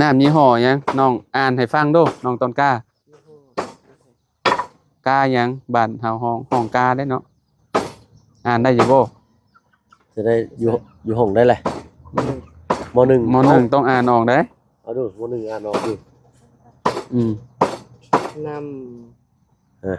ນ້ຳຍີ່ຫໍ້ຫຍັງ? ນ້ອງອ່ານໃຫ້ຟັງດູ ນ້ອງຕົ້ນກ້າ. ກ້າຫຍັງ? ບ້ານເຮົາຮ້ອງ ຮ້ອງກ້າໄດ້ເນາະ. ອ່ານໄດ້ຢູ່ບໍ່? ຈະໄດ້ຢູ່ ຢູ່ຫ້ອງໃດແຫຼະ? ມໍໜຶ່ງ ມໍໜຶ່ງ ເອົ້າ ຕ້ອງອ່ານອອກເດ້. ເອົາດູ ມໍໜຶ່ງອ່ານອອກດູ. ອືມ ນ້ຳ ເອີ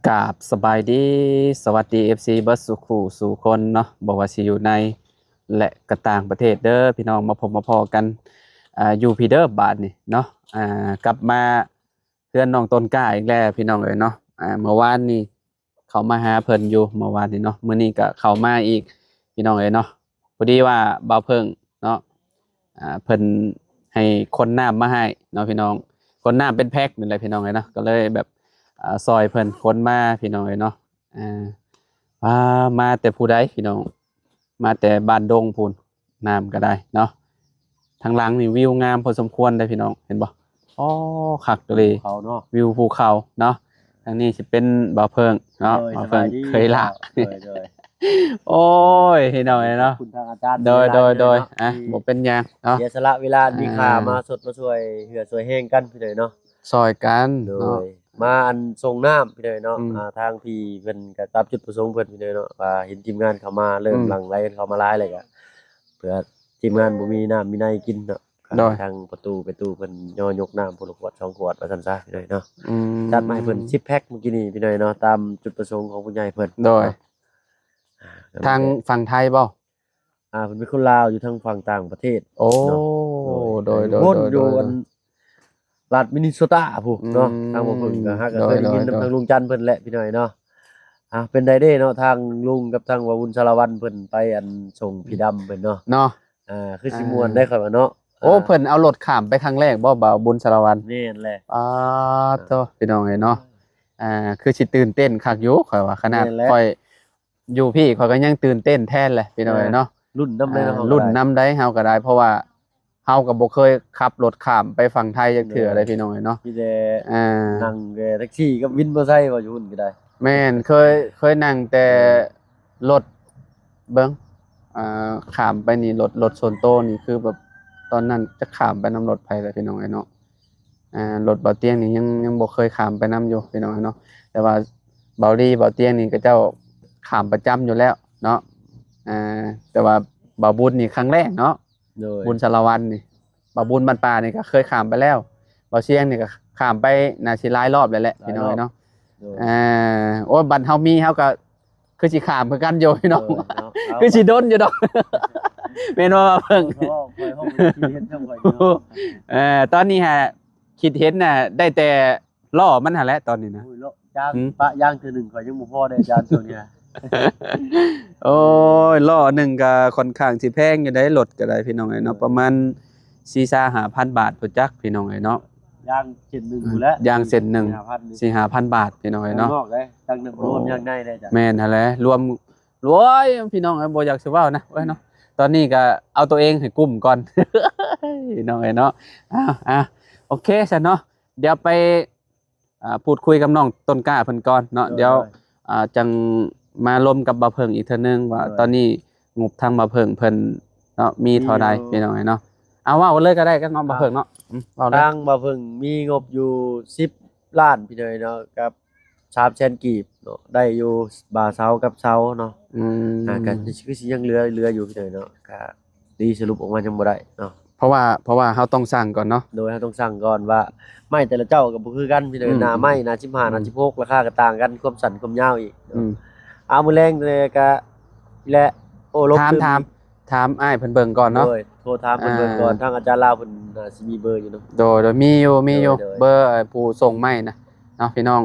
ກາບສະບາຍດີ ສະຫວັດດີ ເອັຟຊີ ເບິດສູ່ຄູ່ສູ່ຄົນເນາະ ບໍ່ວ່າຊິຢູ່ໃນ ແລະ ກະຕ່າງປະເທດເດີພີ່ນ້ອງ ມາພົບມາພໍ້ກັນ ອ່າ ຢູ່ພີ້ເດີບາດນີ້ເນາະ. ອ່າ ກັບມາເຮືອນນ້ອງຕົ້ນກ້າອີກແລ້ວພີ່ນ້ອງເອີຍເນາະ. ອ່າ ເມື່ອວານນີ້ເຂົ້າມາຫາເພິ່ນຢູ່ ເມື່ອວານນີ້ເນາະ ມື້ນີ້ກະເຂົ້າມາອີກພີ່ນ້ອງເອີຍເນາະ. ພໍດີວ່າບ່າວເພິ່ງເນາະ ອ່າ ເພິ່ນໃຫ້ຂົນນ້ຳມາໃຫ້ເນາະພີ່ນ້ອງ ຂົນນ້ຳເປັນແພັກນີ້ແຫຼະພີ່ນ້ອງເອີຍເນາະ ກໍເລີຍແບບ ອ່າ ຊ່ອຍເພິ່ນຂົນມາພີ່ນ້ອງເອີຍເນາະ. ອ່າ ມາແຕ່ຜູ້ໃດພີ່ນ້ອງ ມາແຕ່ບ້ານດົງພຸ້ນ ນ້ຳກໍໄດ້ເນາະ. ທາງຫຼັງນີ້ວິວງາມພໍສົມຄວນເດ້ພີ່ນ້ອງ ເຫັນບໍ່? ອໍ ຄັກອີ່ຫຼີ ພູເຂົາເນາະ ວິວພູເຂົາເນາະ. ທາງນີ້ຊິເປັນບ່າວເພິ່ງເນາະ ໂດຍ ບ່າວເພິ່ງ ສະບາຍດີ ເຄີຍລະ ໂດຍ ໂດຍ ໂອ້ຍ ພີ່ນ້ອງເອີຍເນາະ ຂອບຄຸນທາງອາຈານ ໂດຍ ຫຼາຍໆ ໂດຍ ເລີຍເນາະ ອ່ະ ທີ່ ບໍ່ເປັນຫຍັງເນາະ ເສຍສະຫຼະເວລາ ອ່າ ມີຄ່າມາຊົດມາຊ່ວຍເຫຼືອຊ່ວຍແຮງກັນພີ່ນ້ອງເນາະ ຊ່ອຍກັນ ໂດຍ ເນາະ. ມາອັນສົ່ງນ້ຳພີ່ນ້ອງເນາະ ອືມ ອ່າ ທາງພີ່ເພິ່ນກໍຕາມຈຸດປະສົງເພິ່ນພີ່ນ້ອງເນາະ ວ່າເຫັນທີມງານເຂົ້າມາເລີ່ມ ອືມ ຫຼັ່ງໄຫຼເຂົ້າມາຫຼາຍແລ້ວກໍ ເພື່ອທີມງານບໍ່ມີນ້ຳມີໃນກິນເນາະ ໂດຍ ທາງປະຕູ ປະຕູເພິ່ນຍໍຍົກນ້ຳຜູ້ລະຂວດສອງຂວດວ່າຊັ້ນຊະພີ່ນ້ອງເນາະ ອືມ ຈັດມາໃຫ້ເພິ່ນສິບແພັກມື້ກີ້ນີ້ພີ່ນ້ອງເນາະ ຕາມຈຸດປະສົງຂອງຜູ້ໃຫຍ່ເພິ່ນ ໂດຍ ເນາະ. ອ່າ ທາງຝັ່ງໄທບໍ່? ອ່າ ເພິ່ນເປັນຄົນລາວຢູ່ທາງຝັ່ງຕ່າງປະເທດ ໂອ້ ເນາະ ໂດຍ ໂດຍ ໂດຍ ຢູ່ ໂດຍ ຢູ່ ໂດຍ ອັນ ລັດມິນນິໂຊຕາພຸ້ນເນາະ ອືມ ທາງບ່າວເພິ່ງກໍຫາກໍເຄີຍໄດ້ຍິນ ໂດຍ ນຳ ໂດຍ ທາງລຸງຈັນເພິ່ນແຫຼະພີ່ນ້ອງເນາະ. ອ່າ ເປັນໃດເດ້ເນາະ ທາງລຸງກັບທາງບ່າວບຸນສາລະວັນເພິ່ນໄປອັນສົ່ງພີ່ດຳເພິ່ນເນາະ ເນາະ ອ່າ ຄືຊິມ່ວນ ອ່າ ໄດ໋ຂ້ອຍວ່າເນາະ. ໂອ້ ອ່າ ເພິ່ນເອົາລົດຂ້າມໄປຄັ້ງແລກບໍ່ ບ່າວບຸນສາລະວັນ? ແມ່ນແຫຼະ ປາດໂທ້ ພີ່ນ້ອງເອີຍເນາະ ອ່າ ຄືຊິຕື່ນເຕັ້ນຄັກຢູ່ ຂ້ອຍວ່າ ຂະໜາດ ແມ່ນແຫຼະ ຂ້ອຍ ຢູ່ພີ້ຂ້ອຍກໍຍັງຕື່ນເຕັ້ນແທນແຫຼະພີ່ນ້ອງເອີຍເນາະ ລຸ້ນນຳໃດເນາະ ລຸ້ນນຳໃດເຮົາກໍໄດ້ ເພາະວ່າເຮົາກໍບໍ່ເຄີຍຂັບລົດຂ້າມໄປຝັ່ງໄທຈັກເທື່ອເດ້ພີ່ນ້ອງເອີຍເນາະ ມີແຕ່ ອ່າ ນັ່ງແຕ່ແທັກຊີກັບວິນມໍໄຊວ່າຢູ່ພຸ້ນກໍໄດ້. ແມ່ນ ເຄີຍ ເຄີຍນັ່ງແຕ່ລົດ ເບິ່ງ ອ່າ ຂ້າມໄປນີ້ ລົດ ລົດສ່ວນໂຕນີ້ ຄືແບບຕອນນັ້ນຈັກຂ້າມໄປນຳລົດໃຜແຫຼະພີ່ນ້ອງເອີຍເນາະ. ອ່າ ລົດບ່າວຕຽງນີ້ຍັງ ຍັງບໍ່ເຄີຍຂ້າມໄປນຳຢູ່ພີ່ນ້ອງເນາະ ແຕ່ວ່າບ່າວລີ ບ່າວຕຽງນີ້ເຂົາເຈົ້າຂ້າມປະຈຳຢູ່ແລ້ວເນາະ. ອ່າ ແຕ່ວ່າບ່າວບຸນນີ້ຄັ້ງແລກເນາະ ໂດຍ ບຸນສາລະວັນນີ້ ບ່າວບຸນບ້ານປ່ານີ້ກໍເຄີຍຂ້າມໄປແລ້ວ ບ່າວຊຽງນີ້ກໍຂ້າມໄປໜ້າຊິຫຼາຍລອບແລ້ວແຫຼະ ຫຼາຍລອບ ພີ່ນ້ອງເນາະ ໂດຍ ອ່າ ໂອ້ ບັດເຮົາມີເຮົາກໍ ຄືຊິຂ້າມຄືກັນຢູ່ພີ່ນ້ອງ ເອີ ເນາະ ຄືຊິດົນຢູ່ດອກ ແມ່ນບໍ່ ບ່າວເພິ່ງ? ເອີ ຕອນນີ້ຫາຄິດເຫັນນະ ໄດ້ແຕ່ລໍ້ມັນຫັ້ນແຫຼະຕອນນີ້ນະ ໂອ້ຍ ເລາະ ຢາງ ຫືມ ປະຢາງເທື່ອໜຶ່ງຂ້ອຍຍັງບໍ່ພໍໄດ້ ອາຈານ ຊ່ວງນີ້ນະ ໂອ້ຍ ລໍ້ໜຶ່ງກໍຂ້ອນຂ້າງຊິແພງຢູ່ເດ້ ລົດກໍໄດ້ ພີ່ນ້ອງເອີຍເນາະ ເອີ ປະມານສີ່ຫ້າພັນບາດພຸ້ນຈັກ ພີ່ນ້ອງເອີຍເນາະ. ຢາງເສັ້ນໜຶ່ງພຸ້ນແຫຼະ ຢາງເສັ້ນໜຶ່ງ ສີ່ຫ້າພັນ ສີ່ຫ້າພັນບາດ ພີ່ນ້ອງເອີຍເນາະ ນອກເດ້ ທັງນ້ຳມັນ ໂອ້ ຢາງໃນເດ້ ແມ່ນຫັ້ນແຫຼະ ລວມ ໂອ້ຍ ພີ່ນ້ອງເອີຍ ບໍ່ຢາກຊິເວົ້ານະ ໂອ້ຍເນາະ ຕອນນີ້ກໍເອົາຕົວເອງໃຫ້ກຸ້ມກ່ອນ ພີ່ນ້ອງເອີຍເນາະ. ເອົາ ເອົາ ໂອເຄຊັ້ນເນາະ ດຽວໄປ ອ່າ ພູດຄຸຍກັບນ້ອງຕົ້ນກ້າເພິ່ນກ່ອນເນາະ ໂດຍ ດຽວ ໂດຍ ອ່າ ຈັ່ງມາລົມກັບບ່າວເພິ່ງອີກເທື່ອໜຶ່ງວ່າ ໂດຍ ຕອນນີ້ງົບທາງບ່າວເພິ່ງເພິ່ນເນາະ ມີເທົ່າໃດ ມີຢູ່ ພີ່ນ້ອງເອີຍເນາະ. ເອົາ ເວົ້າເລີຍກໍໄດ້ກັບນ້ອງບ່າວເພິ່ງເນາະ ອືມ ເວົ້າເລີຍ ທາງບ່າວເພິ່ງມີງົບຢູ່ສິບລ້ານ ພີ່ນ້ອງເນາະ ກັບສາມແສນກີບເນາະ ໄດ້ຢູ່ບ່າເສົາກັບເສົາເນາະ ອືມ ອ່າ ກໍຄືຊິຍັງເຫຼືອ ເຫຼືອຢູ່ ພີ່ນ້ອງເນາະ ກໍ ດີສະຫຼຸບອອກມາຍັງບໍ່ໄດ້ເນາະ ເພາະວ່າ ເພາະວ່າເຮົາຕ້ອງສັ່ງກ່ອນເນາະ ໂດຍ ເຮົາຕ້ອງສັ່ງກ່ອນວ່າໄມ້ແຕ່ລະເຈົ້າກໍບໍ່ຄືກັນ ພີ່ນ້ອງ ອືມ ໜ້າໄມ້ ໜ້າສິບຫ້າ ອືມ ໜ້າສິບຫົກ ລາຄາກໍຕ່າງກັນ ຄວາມສັ້ນຄວາມຍາວອີກ ອືມ ເອົາ ມື້ແລງແຕ່ກໍແຫຼະ ໂອ້ ລົມຕື່ມ ຖາມ ຖາມ ຖາມອ້າຍເພິ່ນເບິ່ງກ່ອນເນາະ ໂດຍ ໂທຖາມເພິ່ນເບິ່ງກ່ອນ ອ່າ ທາງອາຈານລາວເພິ່ນ ອ່າ ຊິມີເບີຢູ່ເນາະ ໂດຍ ໂດຍ ມີຢູ່ ມີຢູ່ ໂດຍ ໂດຍ ເບີ ອ່າ ຜູ້ສົ່ງໄມ້ນະເນາະ ພີ່ນ້ອງ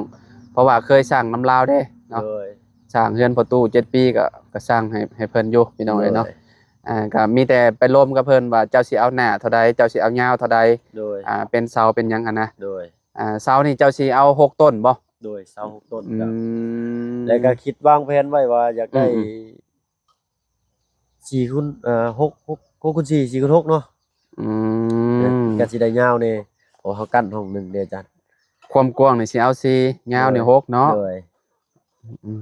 ເພາະວ່າເຄີຍສ້າງນຳລາວເດ້ເນາະ ໂດຍ ສ້າງເຮືອນພໍ່ຕູ້ເຈັດປີ ກໍ ກໍສ້າງໃຫ້ ໃຫ້ເພິ່ນຢູ່ ພີ່ນ້ອງເອີຍເນາະ ໂດຍ ອ່າ ກໍມີແຕ່ໄປລົມກັບເພິ່ນວ່າເຈົ້າຊິເອົາໜ້າເທົ່າໃດ ເຈົ້າຊິເອົາຍາວເທົ່າໃດ ໂດຍ ອ່າ ເປັນເສົາເປັນຫຍັງຫັ້ນນະ ໂດຍ ອ່າ ເສົານີ້ເຈົ້າຊິເອົາຫົກຕົ້ນບໍ່? ໂດຍ ເສົາຫົກຕົ້ນ ອືມ ແລ້ວກໍຄິດວາງແຜນໄວ້ວ່າຢາກໄດ້ ອືມ ອືມ ສີ່ຄູນ ເອີ ຫົກ ຫົກ ຫົກຄູນສີ່ ສີ່ຄູນຫົກເນາະ. ອືມ ເອີ ກໍຊິໄດ້ຍາວແດ່ ເພາະເຮົາກັ້ນຫ້ອງໜຶ່ງເດ້ອາຈານ. ຄວາມກວ້າງນີ້ຊິເອົາສີ່ ຍາວນີ້ຫົກເນາະ. ໂດຍ ອືມ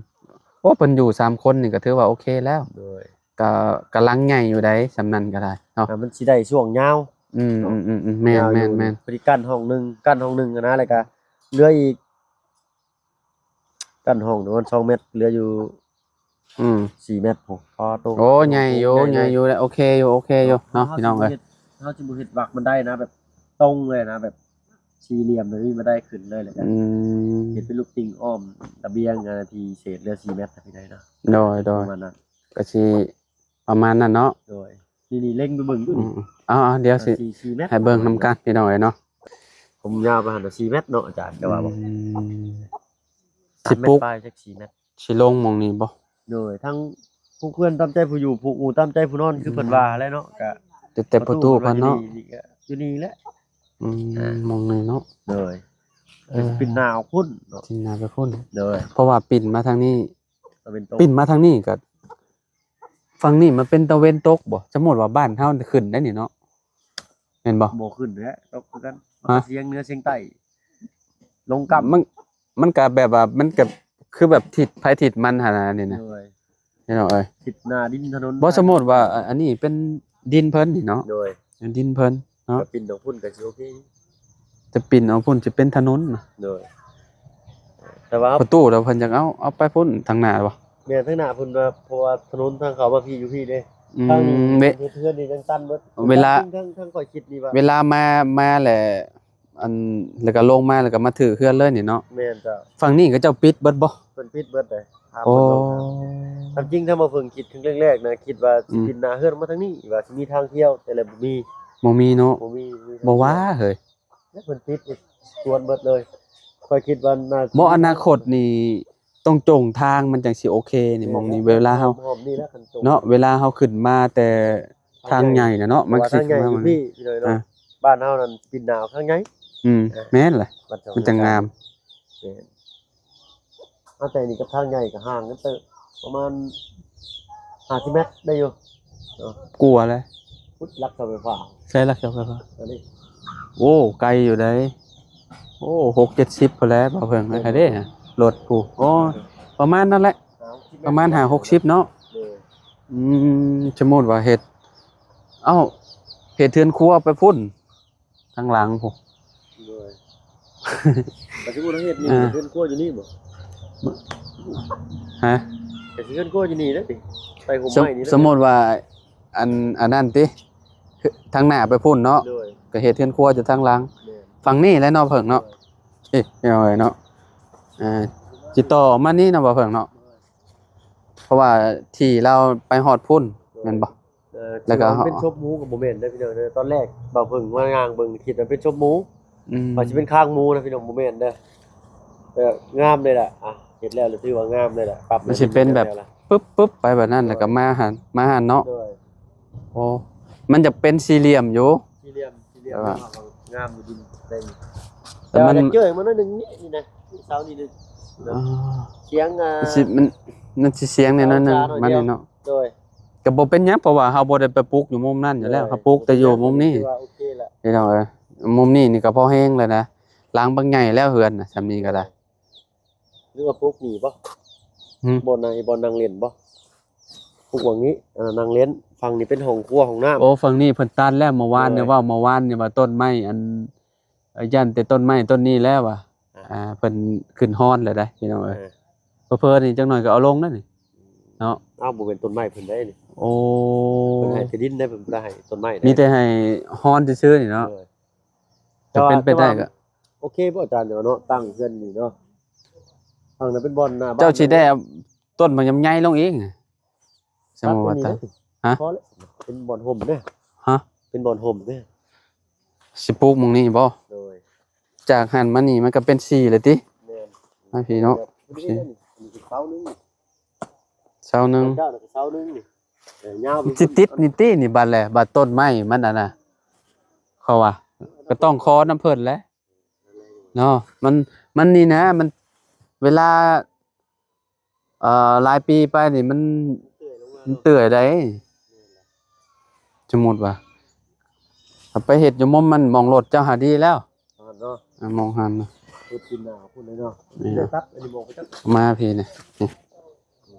ໂອ້ ເພິ່ນຢູ່ສາມຄົນນີ້ກໍຖືວ່າໂອເຄແລ້ວ. ໂດຍ ກໍ ກໍຫຼັງໃຫຍ່ຢູ່ໃດ໋ ສ່ຳນັ້ນກໍໄດ້ເນາະ. ອ່າ ມັນຊິໄດ້ຊ່ວງຍາວ. ອືມ ເນາະ ອືມ ອືມ ແມ່ນ ຍາວຢູ່ ແມ່ນ ແມ່ນ ພໍດີກັ້ນຫ້ອງໜຶ່ງ ກັ້ນຫ້ອງໜຶ່ງຫັ້ນນະ ແລ້ວກໍເຫຼືອອີກ ກັ້ນຫ້ອງປະມານສອງແມັດ ເຫຼືອຢູ່ ອືມ ສີ່ແມັດພຸ້ນ. ອໍ ໂຕ ໂອ້ ໃຫຍ່ຢູ່ ໃຫຍ່ຢູ່ ໃຫຍ່ຢູ່ແຫຼະ ໂອເຄຢູ່ ໂອເຄຢູ່ເນາະ ເນາະ ພີ່ນ້ອງເອີຍ. ເຮົາຊິບໍ່ເຮັດ ເຮົາຊິບໍ່ເຮັດວັກບັນໄດນະ ແບບຕົງເລີຍນະ ແບບສີ່ຫຼ່ຽມແບບນີ້ ບັນໄດຂຶ້ນເລີຍ ແລ້ວກໍ ອືມ ເຮັດເປັນລູກຕິ່ງອ້ອມລະບຽງ ອ່າ ທີ່ເສດເຫຼືອສີ່ແມັດ ພີ່ນ້ອງເນາະ. ໂດຍ ໂດຍ ປະມານນັ້ນ ກໍຊິປະມານນັ້ນເນາະ. ໂດຍ ນີ້ໆ ເລັງໄປເບິ່ງຢູ່ ອືມ ນີ້ ເອົາໆ ດຽວຊິ ອ່າ ສີ່ ສີ່ແມັດ ໃຫ້ເບິ່ງນຳກັນ ພີ່ນ້ອງເອີຍເນາະ. ຄວາມຍາວປະມານສີ່ແມັດເນາະອາຈານ ແຕ່ວ່າ ອືມ ສາມແມັດ ຊິປຸກ ປາຍ ຈັກສີ່ແມັດ ຊິລົງໝ່ອງນີ້ບໍ່? ໂດຍ ທັງຜູກເຮືອນຕາມໃຈຜູ້ຢູ່ ຜູກອູຕາມໃຈຜູ້ນອນ ຄືເພິ່ນວ່າແຫຼະເນາະ. ອືມ ກະ ແຕ່ ແຕ່ປະຕູເພິ່ນເນາະ ຢູ່ນີ້ແຫຼະ. ອືມ ອ່າ ໝ່ອງນີ້ເນາະ. ໂດຍ ເອີ ຊິປິ່ນໜ້າອອກພຸ້ນເນາະ ປິ່ນໜ້າໄປພຸ້ນ. ໂດຍ ເພາະວ່າປິ່ນມາທາງນີ້ ຕາເວັນຕົກ ປິ່ນມາທາງນີ້ກໍ ຝັ່ງນີ້ມັນເປັນຕາເວັນຕົກບໍ່? ສົມມຸດວ່າບ້ານເຮົາຂຶ້ນໄດ໋ນີ້ເນາະ ແມ່ນບໍ່? ບໍ່ຂຶ້ນແຫຼະ ຕົກຄືກັນ. ຮະ? ມັນກໍສຽງເໜືອສຽງໃຕ້ ລົງກຳ ມັນ ມັນກະແບບວ່າ ມັນກະຄືແບບທິດໃຜທິດມັນຫັ້ນນະ ນີ້ນະ. ໂດຍ ພີ່ນ້ອງເອີຍ ທິດໜ້າດິນຖະໜົນ. ບໍ່ ສົມມຸດວ່າ ອາ ອັນນີ້ເປັນດິນເພິ່ນນີ້ເນາະ. ໂດຍ ດິນເພິ່ນເນາະ ກໍປິ່ນອອກພຸ້ນກໍຊິໂອເຄ. ຈະປິ່ນອອກພຸ້ນຈະເປັນຖະໜົນນະ. ໂດຍ ແຕ່ວ່າປະຕູແລ້ວເພິ່ນຢາກເອົາ ເອົາໄປພຸ້ນທາງໜ້າບໍ່? ແມ່ນ ທາງໜ້າພຸ້ນວ່າ ເພາະວ່າຖະໜົນທາງເຂົ້າມາພີ້ຢູ່ພີ້ເດ້. ອືມ ທາງນີ້ ເວ ເຮັດເຮືອນນີ້ຍັງຕັນເບິດ. ເວລາ ທາງ ທາງ ທາງຂ້ອຍຄິດນີ້ວ່າ ເວລາມາ ມາແລ້ວ ອັນ ແລ້ວກໍລົງມາ ແລ້ວກໍມາຖືກເຮືອນເລີຍນີ້ເນາະ. ແມ່ນເຈົ້າ. ຝັ່ງນີ້ເຂົາເຈົ້າປິດເບິດບໍ່? ເພິ່ນປິດເບິດເດ້. ໂອ້ ຕາມຈິງຖ້າມາເພິ່ງຄິດຄັ້ງແລກໆນະ ຄິດວ່າຊິ ອືມ ປິ່ນໜ້າເຮືອນມາທາງນີ້ ວ່າຊິມີທາງທ່ຽວ ແຕ່ລະບໍ່ມີ. ບໍ່ມີເນາະ. ບໍ່ມີ ບໍ່ວ່າເຮີ້ຍ ແລ້ວເພິ່ນປິດສວນເບິດເລີຍ. ຂ້ອຍຄິດວ່າໜ້າ ບໍ່ ອະນາຄົດນີ້ ຕ້ອງຈົ່ງທາງມັນຈັ່ງຊິໂອເຄນີ້. ແມ່ນ ໝ່ອງນີ້ເວລາເຮົາ ອ້ອມໆນີ້ແຫຼະ ຄັນຈົ່ງເນາະ ເວລາເຮົາຂຶ້ນມາແຕ່ທາງໃຫຍ່ນະເນາະ ມັນຊິ ທາງໃຫຍ່ຢູ່ພີ້ ພີ່ນ້ອງເນາະ. ອ່າ ບ້ານເຮົານັ້ນປິ່ນໜ້າອອກທາງໃຫຍ່. ອືມ ອ່າ ແມ່ນແຫຼະ ມັນຈັ່ງງາມ. ແມ່ນ ເອົາແຕ່ນີ້ກັບທາງໃຫຍ່ກໍຫ່າງກັນເຕີບ ປະມານຫ້າສິບແມັດໄດ້ຢູ່ເນາະ. ກວ່າແຫຼະ ພຸ້ນ ຫຼັກເສົາໄຟຟ້າ. ໃສຫຼັກເສົາໄຟຟ້າ? ອັນນີ້ ໂອ້ ໄກຢູ່ໃດ໋. ໂອ້ ຫົກເຈັດສິບພຸ້ນແຫຼະ ບ່າວເພິ່ງ. ແມ່ນ ໃຜເດ້ ລົດຜູ້? ໂອ້ ປະມານນັ້ນແຫຼະ ປະມານຫ້າຫົກສິບເນາະ. ໂດຍ ອືມ ສົມມຸດວ່າເຮັດ ເອົ້າ ເຮັດເຮືອນຄົວໄປພຸ້ນ ທາງຫຼັງພຸ້ນ. ໂດຍ ກໍຊິບໍ່ໄດ້ເຮັດນີ້ ອ່າ ເຮືອນຄົວຢູ່ນີ້ບໍ່? ຮະ? ກໍຊິເຮືອນຄົວຢູ່ນີ້ແຫຼະຕິ ໃຕ້ຮົ່ມໄມ້ນີ້ແຫຼະ. ສົມມຸດວ່າ ອັນ ອັນນັ້ນຕິ ທາງໜ້າໄປພຸ້ນເນາະ. ໂດຍ ກໍເຮັດເຮືອນຄົວຢູ່ທາງຫຼັງ. ແມ່ນ ຝັ່ງນີ້ແຫຼະເນາະເພິ່ງເນາະ. ໂດຍ ເອີ ເອົາໄວ້ເນາະ ອ່າ ຊິຕໍ່ມານີ້ເນາະ ບ່າວເພິ່ງເນາະ. ໂດຍ ເພາະວ່າທີ່ລາວໄປຮອດພຸ້ນ. ໂດຍ ແມ່ນບໍ່? ເອີ ແລ້ວກໍ ຊິວ່າມັນເປັນສົບໝູກໍບໍ່ແມ່ນເດີພີ່ນ້ອງເດີ. ຕອນແລກບ່າວເພິ່ງມາຍ່າງເບິ່ງ ຄິດວ່າເປັນສົບໝູ. ອືມ ວ່າຊິເປັນຄາງໝູນະພີ່ນ້ອງ ບໍ່ແມ່ນເດີ. ແບບງາມເລີຍລະ ອ່ະ ເຮັດແລ້ວລະຖືວ່າງາມເລີຍລະ. ປັບ ມັນຊິເປັນແບບປຶບໆໄປແບບນັ້ນ ແລ້ວກໍມາຫັ້ນ ມາຫັ້ນເນາະ. ໂດຍ ໂອ້ ມັນຈະເປັນສີ່ຫຼ່ຽມຢູ່ ສີ່ຫຼ່ຽມ ສີ່ຫຼ່ຽມ ແຕ່ວ່າງາມຢູ່ ດິນແດງ. ແຕ່ມັນ ແຕ່ວ່າຢາກເຈີໃຫ້ມັນໜ້ອຍໜຶ່ງນີ້ ນີ້ນະ ເສົານີ້ນະ. ອ່າ ສຽງ ອ່າ ມັນຊິ ມັນ ມັນຊິສຽງແດ່ໜ້ອຍໜຶ່ງ ສາມອົງສາໜ້ອຍດຽວ ມານີ້ເນາະ. ໂດຍ ກໍບໍ່ເປັນຫຍັງ ເພາະວ່າເຮົາບໍ່ໄດ້ໄປປຸກຢູ່ມຸມນັ້ນຢູ່ແລ້ວ. ໂດຍ ເຮົາປຸກແຕ່ຢູ່ມຸມນີ້ ຖືວ່າໂອເຄລະ ພີ່ນ້ອງເອີຍ. ມຸມນີ້ນີ້ກໍພໍແຮງແລ້ວນະ ຫຼັງບັກໃຫຍ່ແລ້ວເຮືອນນະ ສ່ຳນີ້ກໍໄດ້. ຫຼືວ່າປຸກນີ້ບໍ່? ຫື? ບ່ອນນັ້ນ ບ່ອນນັ່ງຫຼິ້ນບໍ່? ປຸກຫວ່າງນີ້ ອັນນັ້ນນັ່ງຫຼິ້ນ. ຝັ່ງນີ້ເປັນຫ້ອງຄົວຫ້ອງນ້ຳ. ໂອ້ ຝັ່ງນີ້ເພິ່ນຕັດແລ້ວ. ເມື່ອວານນີ້ ໂດຍ ເວົ້າ ເມື່ອວານນີ້ວ່າຕົ້ນໄມ້ ອັນ ຢ້ານແຕ່ຕົ້ນໄມ້ຕົ້ນນີ້ແຫຼະວ່າ ອ່າ ອ່າ ເພິ່ນຂຶ້ນຮອນແລ້ວໄດ໋ ພີ່ນ້ອງເອີຍ. ເອີ ເຜີໆນີ້ຈັກໜ້ອຍກໍເອົາລົງແລ້ວນີ້ເນາະ. ອ້າວ ບໍ່ແມ່ນຕົ້ນໄມ້ເພິ່ນໄດ໋ນີ້. ໂອ້ ເພິ່ນໃຫ້ທີ່ດິນໄດ໋ ເພິ່ນບໍ່ໄດ້ໃຫ້ຕົ້ນໄມ້ໄດ໋ ມີແຕ່ໃຫ້ຮອນຊື່ໆນີ້ເນາະ. ໂດຍ ຈະເປັນໄປໄດ້ກໍ ແຕ່ວ່າ ໂອເຄບໍ່ອາຈານ ເນາະ ຕັ້ງເຮືອນນີ້ເນາະ. ທາງນັ້ນເປັນບ່ອນໜ້າບ້ານ ເຈົ້າຊິໄດ້ເອົາຕົ້ນບັກຍຳໃຫຍ່ລົງອີກ ສົມມຸດວ່າ ຕັດຕົວນີ້ເດ້ ຮະ? ພໍແລ້ວ ເປັນບ່ອນຮົ່ມເດ້. ຮະ? ເປັນບ່ອນຮົ່ມເດ້. ຊິປູກໝ່ອງນີ້ບໍ່? ໂດຍ ຈາກຫັ້ນມານີ້ມັນກໍເປັນສີ່ແລ້ວຕິ? ແມ່ນ ມາພີ້ເນາະ. ອັນນີ້ເສົາໜຶ່ງ ເສົາໜຶ່ງ ເຈົ້ານະເສົາໜຶ່ງນີ້. ເອີ ຍາວ ຊິຕິດນີ້ຕິ ນີ້ບັດແຫຼະ ບັດຕົ້ນໄມ້ມັນອັນນະ ເຂົາວ່າ ກໍຕ້ອງຂໍນຳເພິ່ນແຫຼະເນາະ. ມັນ ມັນນີ້ນະ ມັນ ເວລາ ເອີ ຫຼາຍປີໄປນີ້ມັນ ມັນເປື່ອຍໄດ໋. ສົມມຸດວ່າ ຖ້າໄປເຮັດຢູ່ມຸມມັນ ໝ່ອງລົດເຈົ້າຫາດີແລ້ວ ຫັ້ນເນາະ ອ່າ ໝ່ອງຫັ້ນນະ ລົດກິນໜ້າພຸ້ນເລີຍເນາະ ນີ້ນະ ຕັດອັນນີ້ໝ່ອງໄປຈັກ ມາພີ້ນີ້ ນີ້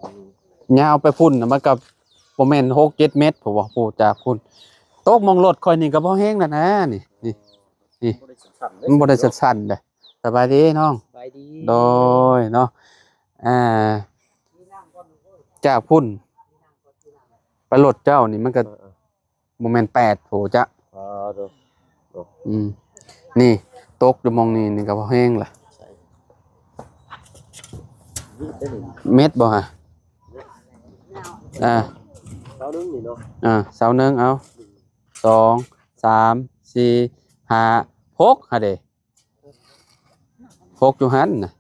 ອືມ ຍາວໄປພຸ້ນນະ ມັນກໍບໍ່ແມ່ນຫົກເຈັດແມັດ ເພາະວ່າ ໂອ້ ຈາກພຸ້ນ ຕົກໝ່ອງລົດຂ້ອຍນີ້ກໍພໍແຮງແລ້ວນະ ນີ້ ນີ້ ນີ້ ບໍ່ໄດ້ສັ້ນໆເດ້ ມັນບໍ່ໄດ້ສັ້ນໆເດ້. ສະບາຍດີນ້ອງ ສະບາຍດີ ໂດຍເນາະ ອ່າ ຈາກພຸ້ນໄປລົດເຈົ້ານີ້ມັນກໍ ເອີໆ ບໍ່ແມ່ນແປດໂຖຈະ ອ່າ ໂດຍ ໂດຍ ອືມ ນີ້ຕົກຢູ່ໝ່ອງນີ້ ນີ້ກໍພໍແຮງລະ ໃສ່ ເມັດບໍ່ຫະ ອ່າ ເສົາໜຶ່ງນີ້ເນາະ ອ່າ ເສົາໜຶ່ງ ເອົາ ສອງ ສາມ ສີ່ ຫ້າ ຫົກ ຫາເດ ຫົກຢູ່ຫັ້ນນະ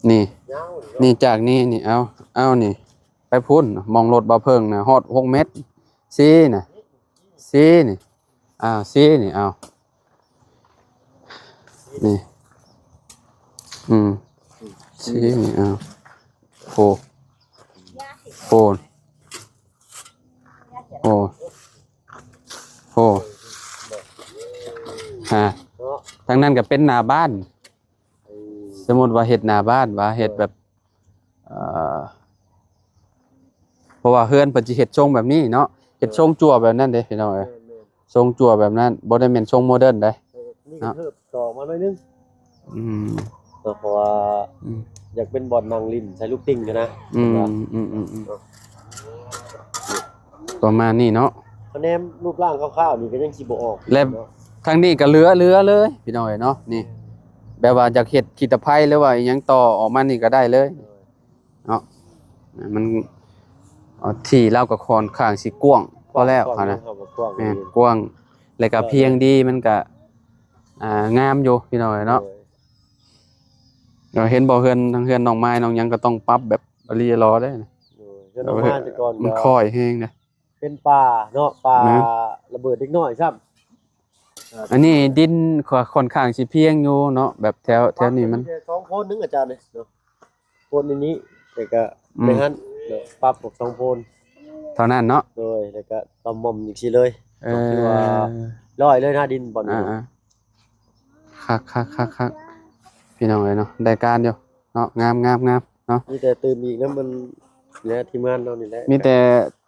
ນີ້ ນີ້ຈາກນີ້ນີ້ ເອົາ ເອົານີ້ ໄປພຸ້ນ ໝ່ອງລົດບ່າວເຜິ້ງນະ ຮອດຫົກແມັດ ສີ່ນະ ສີ່ນີ້ ອ່າ ສີ່ນີ້ ເອົາ ນີ້ ອືມ ສີ່ນີ້ ເອົາ ໂອ້ ໂອ້ ໂອ້ ໂອ້ ຮະ ທາງນັ້ນກໍເປັນໜ້າບ້ານ ເອີ ສົມມຸດວ່າເຮັດໜ້າບ້ານ ວ່າເຮັດແບບ ເອີ ເອີ ເພາະວ່າເຮືອນເພິ່ນຊິເຮັດຊົງແບບນີ້ເນາະ ເຮັດຊົງຈັ່ວແບບນັ້ນເດ້ພີ່ນ້ອງເອີຍ ແມ່ນໆ ຊົງຈັ່ວແບບນັ້ນ ບໍ່ໄດ້ແມ່ນຊົງໂມເດີນເດ້ ເອີ ນີ້ກໍເພີ່ມຕໍ່ມາໜ້ອຍໜຶ່ງ ອືມ ເນາະ ເພາະວ່າ ອືມ ຢາກເປັນບ່ອນນັ່ງຫຼິ້ນໃສ່ລູກຕິ່ງຫັ້ນນະ ອືມ ເນາະ ອືມໆໆ ເນາະ ປະມານນີ້ເນາະ ຄະແນນຮູບຮ່າງຄ່າວໆນີ້ກໍຍັງຊິບໍ່ອອກ ແລະ ເນາະ ທາງນີ້ກໍເຫຼືອ ເຫຼືອເລີຍພີ່ນ້ອງເອີຍເນາະ ນີ້ ແບບວ່າຢາກເຮັດຂີ້ຕະໄພ ຫຼືວ່າອີ່ຫຍັງຕໍ່ອອກມານີ້ກໍໄດ້ເລີຍ ໂດຍ ເນາະ ມັນ ເອີ ທີ່ລາວກໍຄ່ອນຂ້າງຊິກວ້າງພໍແລ້ວຫັ້ນນະ ກວ້າງ ແມ່ນ ກວ້າງ ແລ້ວກໍພຽງດີ ມັນກໍ ອ່າ ງາມຢູ່ພີ່ນ້ອງເອີຍເນາະ ໂດຍ ເຫັນບໍ່ ເຮືອນ ທາງເຮືອນນ້ອງໄມ້ນ້ອງຫຍັງກໍຕ້ອງປັບແບບອີ່ຫຼີອີ່ຫຼໍເດ້ ໂດຍ ເຮືອນນ້ອງໄມ້ແຕ່ກ່ອນມັນຄ່ອຍແຮງເດ້ ເປັນປ່າເນາະ ປ່າ ແມ່ນ ລະເບີດເດັກນ້ອຍຊ້ຳ ອ່າ ອັນນີ້ດິນຂ້ອນຂ້າງຊິພຽງຢູ່ເນາະ ແບບແຖວ ແຖວນີ້ມັນ ປັບໄປແຕ່ສອງໂພນໜຶ່ງອາຈານເອີຍເນາະ ໂພນໃນນີ້ ແລ້ວກໍ ອືມ ໃນຫັ້ນເນາະ ປັບອອກສອງໂພນເທົ່ານັ້ນເນາະ ໂດຍ ແລ້ວກໍຕ່ອມໝ່ອມຈັ່ງຊີ້ເລີຍ ເອີ ຖືວ່າຮ້ອຍເລີຍນະ ດິນບ່ອນນີ້ ອ່າໆ ຄັກໆໆໆ ພີ່ນ້ອງເອີຍເນາະ ໄດ້ການຢູ່ເນາະ ງາມໆໆ ເນາະ ມີແຕ່ຕື່ມອີກນຳມັນແຫຼະ ທີມງານເຮົານີ້ແຫຼະ ມີແຕ່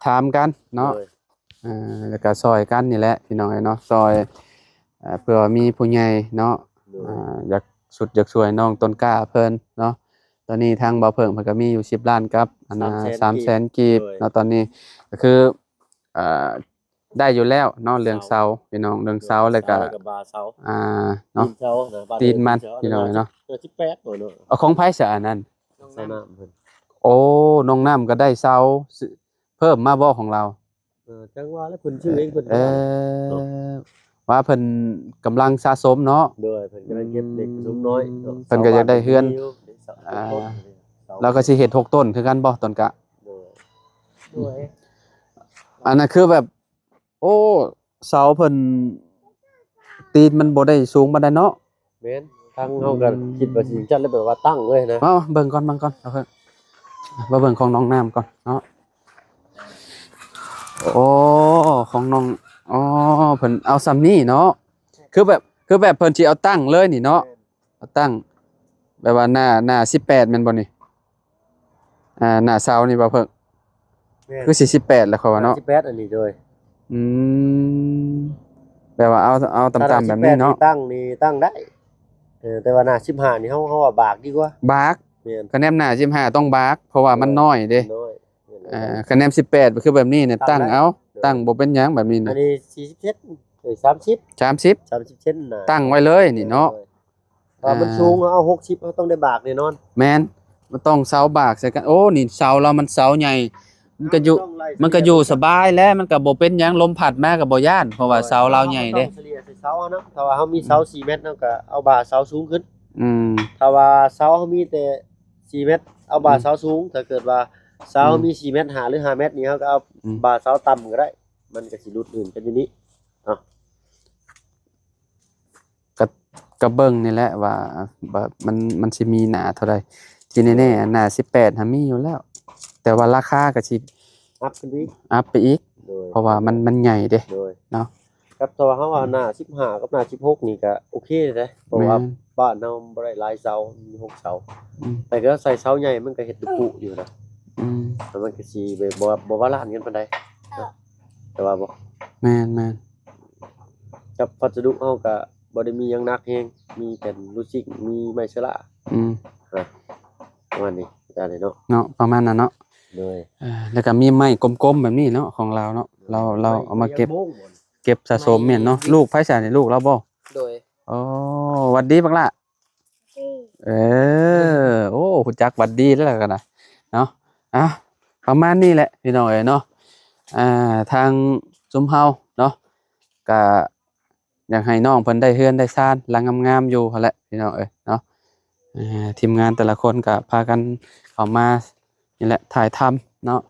ຖາມກັນເນາະ ໂດຍ ອ່າ ແລ້ວກໍຊ່ອຍກັນນີ້ແຫຼະພີ່ນ້ອງເອີຍເນາະ ຊ່ອຍ ເອີ ເພື່ອມີຜູ້ໃຫຍ່ເນາະ ໂດຍ ອ່າ ຢາກຊຸດຢາກຊ່ວຍນ້ອງຕົ້ນກ້າເພິ່ນເນາະ ຕອນນີ້ທາງບ່າວເຜິ້ງເພິ່ນກໍມີຢູ່ສິບລ້ານກັບ ອັນນ່າ ສາມແສນ ສາມແສນກີບ ໂດຍ ເນາະ ຕອນນີ້ກໍຄື ອ່າ ໄດ້ຢູ່ແລ້ວເນາະ ເລື່ອງເສົາ ເສົາ ພີ່ນ້ອງ ເລື່ອງເສົາ ໂດຍ ແລ້ວກໍ ເສົາ ແລ້ວກໍບ່າເສົາ ອ່າ ເນາະ ຕີນເສົານະ ຕີນມັນ ຕີນເສົາ ພີ່ນ້ອງເນາະ ເອີ ສິບແປດບໍ່ເນາະ ເອົາ ຂອງໃຜຊະອັນນັ້ນ ສາວນ້ຳເພິ່ນ ໂອ້ ນ້ອງນ້ຳກໍໄດ້ເສົາ ຊື້ ເພີ່ມມາບໍ່ຂອງລາວ ເອີ ຈັ່ງວ່າແລ້ວ ເພິ່ນຊື້ເອງເພິ່ນ ເອີ ເນາະ ວ່າເພິ່ນກຳລັງສະສົມເນາະ ໂດຍ ເພິ່ນກຳລັງເກັບເລັກປະຊຸມນ້ອຍເນາະ ເພິ່ນກໍຢາກໄດ້ເຮືອນ ອ່າ ເສົາບ້ານເພິ່ນກໍມີຢູ່ ແລ້ວກໍຊິເຮັດຫົກຕົ້ນຄືກັນບໍ່ ຕົ້ນກະ ໂດຍ ໂດຍ ອັນນັ້ນຄືແບບ ໂອ້ ເສົາເພິ່ນຕີນມັນບໍ່ໄດ້ສູງປານໃດເນາະ ແມ່ນ ທາງເຮົາກໍ ອືມ ຄິດວ່າຊິຈັດແລ້ວ ແບບວ່າຕັ້ງເລີຍນະ ເອົາເບິ່ງກ່ອນ ເບິ່ງກ່ອນ ເອົາເບິ່ງ ມາເບິ່ງຂອງນ້ອງນ້ຳກ່ອນເນາະ ໂອ້ ຂອງນ້ອງ ອໍ ເພິ່ນເອົາສ່ຳນີ້ເນາະ ຄືແບບ ຄືແບບເພິ່ນຊິເອົາຕັ້ງເລີຍນີ້ເນາະ ແມ່ນ ເອົາຕັ້ງ ແບບວ່າໜ້າ ໜ້າສິບແປດແມ່ນບໍ່ນີ້? ອ່າ ໜ້າເສົານີ້ບໍ່ເພິ່ງ? ແມ່ນ ຄືຊິສິບແປດແລ້ວຂ້ອຍວ່າເນາະ ໜ້າສິບແປດອັນນີ້ໂດຍ ອືມ ແບບວ່າເອົາ ເອົາຕ່ຳໆແບບນີ້ເນາະ ຖ້າໜ້າສິບແປດນີ້ຕັ້ງນີ້ຕັ້ງໄດ້ ເອີ ແຕ່ວ່າໜ້າສິບຫ້ານີ້ເຮົາ ເຮົາວ່າບາກດີກວ່າ ບາກ ແມ່ນ ຄະແນນໜ້າສິບຫ້າຕ້ອງບາກ ເພາະວ່າມັນ ໂດຍ ນ້ອຍເດ້ ນ້ອຍ ເອີ ຄະແນນສິບແປດຄືແບບນີ້ນີ້ ຕັ້ງ ຕັ້ງໄດ້ ເອົາ ເອີ ຕັ້ງບໍ່ເປັນຫຍັງແບບນີ້ນະ ອັນນີ້ສີ່ສິບເຊັນ ເອີ ສາມສິບ ສາມສິບ ສາມສິບເຊັນນະ ຕັ້ງໄວ້ເລີຍນີ້ເນາະ ໂດຍ ຖ້າມັນ ອ່າ ສູງ ເຮົາເອົາຫົກສິບ ເຮົາຕ້ອງໄດ້ບາກແນ່ນອນ ແມ່ນ ມັນຕ້ອງເສົາບາກໃສ່ກັນ ໂອ້ ນີ້ເສົາລາວມັນເສົາໃຫຍ່ ມັນກໍຢູ່ ມັນກໍຢູ່ສະບາຍແຫຼະ ມັນກໍບໍ່ເປັນຫຍັງ ລົມພັດມາກໍບໍ່ຢ້ານ ເພາະວ່າເສົາລາວໃຫຍ່ເດ້ ເຮົາຕ້ອງສະເລ່ຍໃສ່ເສົາເຮົາເນາະ ຖ້າວ່າເຮົາມີເສົາ ອືມ ສີ່ແມັດ ເຮົາກໍເອົາບ່າເສົາສູງຂຶ້ນ ອືມ ຖ້າວ່າເສົາເຮົາມີແຕ່ສີ່ແມັດ ເອົາບ່າ ອືມ ເສົາສູງ ຖ້າເກີດວ່າເສົາ ອືມ ເຮົາມີສີ່ແມັດຫ້າ ຫຼື ຫ້າແມັດນີ້ ເຮົາກໍເອົາ ອືມ ບ່າເສົາຕ່ຳກໍໄດ້ ມັນກໍຊິຫຼຸດອື່ນກັນຢູ່ນີ້ ເອົາ ກະ ກະເບິ່ງນີ້ແຫຼະວ່າ ວ່າມັນ ມັນຊິມີໜ້າເທົ່າໃດ ທີ່ແນ່ໆ ໜ້າສິບແປດຫັ້ນມີຢູ່ແລ້ວ ແຕ່ວ່າລາຄາກໍຊິ ອັບຂຶ້ນໄປອີກ ອັບໄປອີກ ະວ່າມັນ ມັນໃຫຍ່ເດ້ ໂດຍ ເນາະ ຄັບ ຖ້າວ່າເຮົາວ່າໜ້າສິບຫ້າກັບໜ້າສິບຫົກນີ້ກະໂອເຄເດ້ ເພາະວ່າ ແມ່ນ ບ້ານເຮົາບໍ່ໄດ້ຫຼາຍເສົາ ມີຫົກເສົາ ອືມ ແຕ່ກໍໃສ່ເສົາໃຫຍ່ມັນກໍເຮັດດຸກຸຢູ່ນະ ອືມ ແລ້ວມັນກໍຊິແບບບໍ່ ບໍ່ບາລານກັນປານໃດ ແຕ່ວ່າບໍ່ ແມ່ນໆ ກັບພັດສະດຸເຮົາກໍບໍ່ໄດ້ມີຫຍັງໜັກແຮງ ມີແຜ່ນລູຊິງ ມີໄມ້ເຊື້ອລາ ອືມ ນະ ປະມານນີ້ ອາຈານເນາະ ເນາະ ປະມານນັ້ນເນາະ ໂດຍ ເອີ ແລ້ວກໍມີໄມ້ກົມໆແບບນີ້ເນາະ ຂອງລາວເນາະ ລາວ ລາວເອົາມາເກັບ ເກັບສະສົມແມ່ນເນາະ ລູກໃຜຊະນີ້ ລູກລາວບໍ່? ໂດຍ ໂອ້ ຫວັດດີບັກຫຼ້າ ເອີ ໂອ້ ຮູ້ຈັກຫວັດດີແລ້ວກັນນະ ເນາະ ອ່ະ ປະມານນີ້ແຫຼະພີ່ນ້ອງເອີຍເນາະ ອ່າ ທາງຊຸມເຮົາເນາະ ກະ ຢາກໃຫ້ນ້ອງເພິ່ນໄດ້ເຮືອນໄດ້ຊານຫຼັງງາມໆຢູ່ຫັ້ນແຫຼະພີ່ນ້ອງເອີຍເນາະ ເອີ ທີມງານແຕ່ລະຄົນກໍພາກັນເຂົ້າມານີ້ແຫຼະ ຖ່າຍທຳເນາະ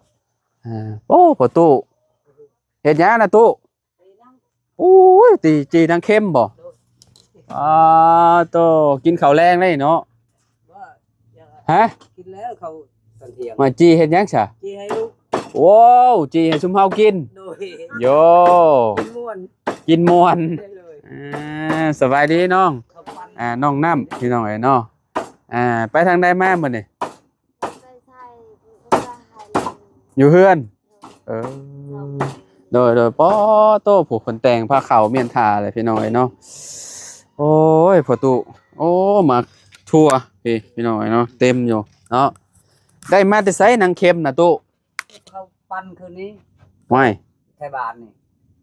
ເອີ ໂອ້ ພໍ່ຕູ້ ເຮັດຫຍັງນະຕູ້? ໂອ້ຍ ຕີ ຈີ່ນາງເຄັມບໍ່? ອາໂຕ ກິນເຂົ້າແລງໄດ້ເນາະ ຮະ? ກິນແລ້ວເຂົ້າຕອນທ່ຽງ ມາຈີ່ເຮັດຫຍັງຊະ? ຈີ່ໃຫ້ລູກ ໂອ້ ຈີ່ໃຫ້ຊຸມເຮົາກິນ ໂດຍ ໂຢ ກິນມ່ວນ ກິນມ່ວນ ເອີ ສະບາຍດີນ້ອງ ອ່າ ນ້ອງນ້ຳ ພີ່ນ້ອງເອີຍເນາະ ອ່າ ໄປທາງໃດມາມື້ນີ້? ໄປໃສ ຢູ່ເຮືອນ ເອີ ໂດຍ ໂດຍ ປາໂຕ ຜູ້ເພິ່ນແຕ່ງພາເຂົ້າມ້ຽນຖ້າເລີຍພີ່ນ້ອງເອີຍເນາະ ໂອ້ຍ ພໍ່ຕູ້ ໂອ້ ໝາກຖົ່ວ ພີ່ ພີ່ນ້ອງເອີຍເນາະ ເຕັມຢູ່ເນາະ ໄດ້ມາແຕ່ໃສນາງເຄັມນະຕູ້? ເຂົາປັ່ນຄືນນີ້ ຫ້ວຍ ໄທບ້ານນີ້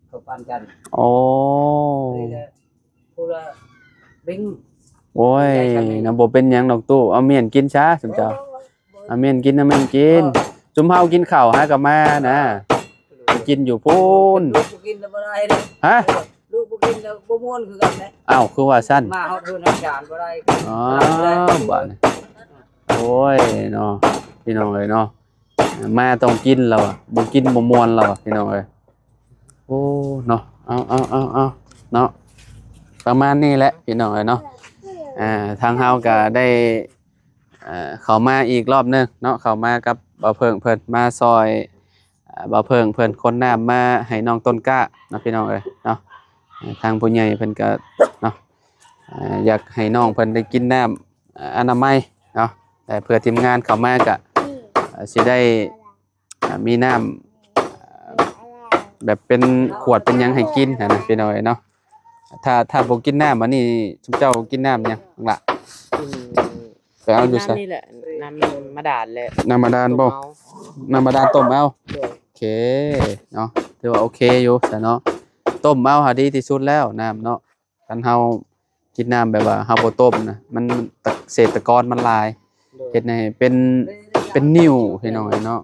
ເຂົາປັ່ນກັນ ໂອ້ ນີ້ແຫຼະ ຜູ້ລະເບັງ ໂອ້ຍ ນະ ບໍ່ເປັນຫຍັງດອກຕູ້ ເອົາມ້ຽນກິນຊະ ຊຸມເຈົ້າ ເອົາມ້ຽນກິນ ເອົາມ້ຽນກິນ ເອີ ຊຸມເຮົາກິນເຂົ້າຫາກໍມານະ ເອີ ໄປກິນຢູ່ພຸ້ນ ລູກບໍ່ກິນແລ້ວບໍ່ໄດ້ເດ້ ຮະ? ລູກບໍ່ກິນແລ້ວບໍ່ມ່ວນຄືກັນເດ້ ອ້າວ ຄືວ່າຊັ້ນ ມາຮອດເຮືອນອາຈານບໍ່ໄດ້ ອໍ ບາດນີ້ ໂອ້ຍເນາະ ພີ່ນ້ອງເອີຍເນາະ ມາຕ້ອງກິນແລ້ວ ບໍ່ກິນບໍ່ມ່ວນແລ້ວ ພີ່ນ້ອງເອີຍ ໂອ້ ເນາະ ເອົາ ເອົາ ເອົາ ເອົາ ເນາະ ປະມານນີ້ແຫຼະ ພີ່ນ້ອງເອີຍເນາະ ອ່າ ທາງເຮົາກໍໄດ້ ເຂົ້າມາອີກລອບໜຶ່ງເນາະ ເຂົ້າມາກັບບ່າວເຜິ້ງເພິ່ນ ມາຊ່ອຍ ອ່າ ບ່າວເຜິ້ງເພິ່ນຂົນນ້ຳມາໃຫ້ນ້ອງຕົ້ນກ້າເນາະ ພີ່ນ້ອງເອີຍເນາະ ທາງຜູ້ໃຫຍ່ເພິ່ນກໍເນາະ ອ່າ ຢາກໃຫ້ນ້ອງເພິ່ນໄດ້ກິນນ້ຳ ອ່າ ອະນາໄມເນາະ ແຕ່ເພື່ອທີມງານເຂົ້າມາກໍ ອ່າ ຊິໄດ້ ອ່າ ມີນ້ຳ ອ່າ ແບບເປັນຂວດເປັນຫຍັງໃຫ້ກິນຫັ້ນນະ ພີ່ນ້ອງເອີຍເນາະ ຖ້າ ຖ້າບໍ່ກິນນ້ຳອັນນີ້ ຊຸມເຈົ້າກິນນ້ຳຫຍັງລະ? ກິນ ໄປເອົາຢູ່ໃສ? ນ້ຳນີ້ແຫຼະ ນ້ຳບາດານແຫຼະ ນ້ຳບາດານບໍ່? ຕົ້ມເອົາ ນ້ຳບາດານຕົ້ມເອົາ ໂດຍ ໂອເຄເນາະ ຖືວ່າໂອເຄຢູ່ຊັ້ນເນາະ ຕົ້ມເອົາຫາດີທີ່ສຸດແລ້ວນ້ຳເນາະ ຄັນເຮົາກິນນ້ຳແບບວ່າເຮົາບໍ່ຕົ້ມນະ ມັນ ເສດຕະກອນມັນຫຼາຍ ໂດຍ ເຮັດໃຫ້ເປັນ ເປັນໜິ້ວພີ່ນ້ອງເອີຍເນາະ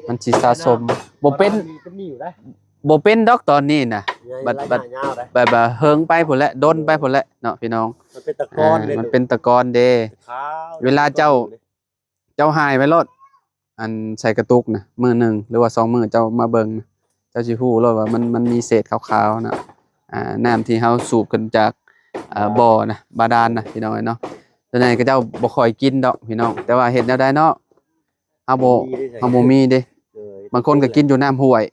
ມັນຊິສະສົມ ບໍ່ເປັນ ເປັນໜິ້ວໄດ໋ ບໍ່ເປັນດອກຕອນນີ້ນະ ບັດ ບັດ ບັດວ່າເຫິງໄປພຸ້ນແຫຼະ ດົນໄປພຸ້ນແຫຼະເນາະພີ່ນ້ອງ ມັນເປັນຕະກອນເດ້ ເວລາເຈົ້າ ເຈົ້າຫາຍໄປໂລດ ອັນໃສ່ກະຕຸກນະ ມື້ໜຶ່ງ ຫຼືວ່າສອງມື້ເຈົ້າມາເບິ່ງນະ ເຈົ້າຊິຮູ້ໂລດວ່າມັນ ມັນມີເສດຂາວໆນະ ອ່າ ນ້ຳທີ່ເຮົາສູບຂຶ້ນຈາກ ອ່າ ບໍ່ນະ ບາດານນະ ພີ່ນ້ອງເອີຍເນາະ ສ່ວນໃຫຍ່ເຂົາເຈົ້າບໍ່ຄ່ອຍກິນດອກພີ່ນ້ອງ ແຕ່ວ່າເຮັດແນວໃດເນາະ ເຮົາບໍ່ ເຮົາບໍ່ມີເດ້ ບາງຄົນກໍກິນຢູ່ນ້ຳຫ້ວຍ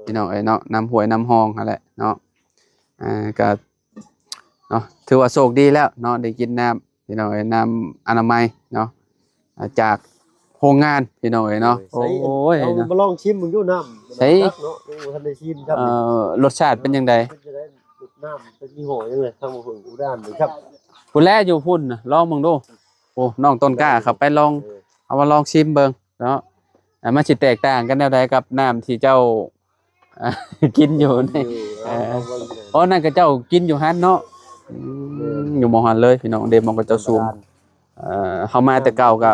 ພີ່ນ້ອງເອີຍເນາະ ນ້ຳຫ້ວຍນ້ຳຮ່ອງຫັ້ນແຫຼະເນາະ ອ່າ ກໍເນາະ ຖືວ່າໂຊກດີແລ້ວເນາະ ໄດ້ກິນນ້ຳ ພີ່ນ້ອງເອີຍ ນ້ຳອະນາໄມເນາະ ອ່າ ຈາກໂຮງງານ ພີ່ນ້ອງເອີຍເນາະ ໂອ້ຍ ເອົາມາລອງຊິມເບິ່ງດູນ້ຳ ໃສ ເນາະ ຍັງບໍ່ທັນໄດ້ຊິມຊ້ຳ ເອີ ລົດຊາດເປັນຈັ່ງໃດ? ເປັນຈັ່ງໃດ? ນ້ຳເປັນຍີ່ຫໍ້ຫຍັງເລີຍ ທາງບໍ່ເບິ່ງອຸດານເລີຍ ພຸ້ນແຫຼະ ຢູ່ພຸ້ນນະ ລອງເບິ່ງດູ ໂອ້ ນ້ອງຕົ້ນກ້າເຂົ້າໄປລອງ ເອີ ເອົາມາລອງຊິມເບິ່ງເນາະ ອ່າ ມັນຊິແຕກຕ່າງກັນແນວໃດກັບນ້ຳທີ່ເຈົ້າ ອ່າ ກິນຢູ່ນີ້ ເອີ ເອົາ ເອົາເບິ່ງເດີ ອໍ ນັ້ນກໍເຈົ້າກິນຢູ່ຫັ້ນເນາະ ອືມ ຢູ່ໝ່ອງຫັ້ນເລີຍ ພີ່ນ້ອງ ເດ ໝ່ອງເຂົາເຈົ້າສູບ ເອີ ເຮົາມາແຕ່ເກົ່າກໍ